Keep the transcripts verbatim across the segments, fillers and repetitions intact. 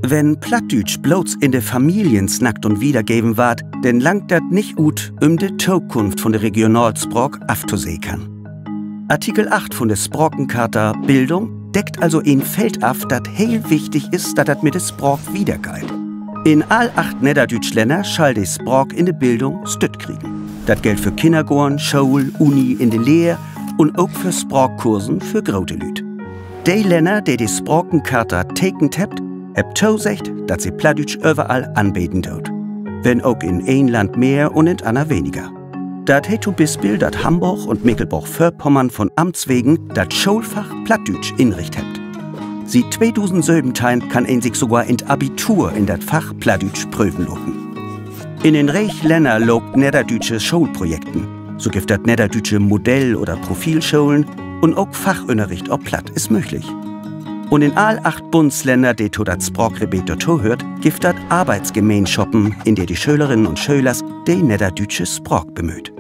Wenn Plattdüütsch blots in de Familien snackt un wiedergeven warrt, denn langt dat nich ut, üm de Tokunft von de Regionalspraak aftosekern. Artikel acht von de Sprakencharta, Bildung, deckt also en Feld af, dat heel wichtig is, dat dat mit de Spraak wiedergeiht. In all acht nedderdüütsch Länner schall de Spraak in de Bildung Stütt kriegen. Dat gellt för Kinnergoorn, School, Uni, in de Lehr un ok för Spraakkursen för grote Lüüd. De Länner, de de Sprakencharta tekent hebbt, hebbt toseggt, dat se Plattdüütsch överall anbeden doot, wenn ok in een Land mehr un in't anner weniger. Dat heet to'n Bispeel, dat Hamborg un Mekelborg-Vörpommern von Amts wegen dat Schoolfach Plattdüütsch inricht hebbt. Siet tweedusendsöventeihn kann een sik sogor in't Abitur in dat Fach Plattdüütsch pröven laten. In en Reeg Länner loopt nedderdüütsche Schoolprojekten. So gifft dat nedderdüütsche Modell- oder Profilscholen, un ok Fachünnerricht op Platt is mööglich. Un in all acht Bundslänner, de to dat Spraakrebeet dortohöört, gifft dat Arbeitsgemeenschoppen, in de de Schölerinnen un Schölers de nedderdüütsche Spraak bemööt.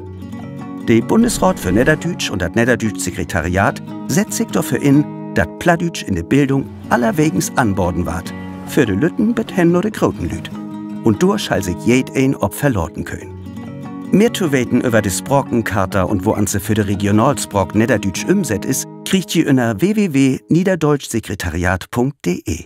De Bundesraat för Nedderdüütsch un dat Nedderdüütsch Sekretariat sett sik dorför in, dat Plattdüütsch in de Bildung allerwegens anbaden warrt, för de Lütten bet hen na de groten Lüüd. Un dor schall sik jedeen op verlaten könen. Mehr to weten över de Sprakencharta un woans se för de Regionalspraak Nedderdüütsch ümsett is, kriegt ji ünner w w w punkt niederdeutschsekretariat punkt d e.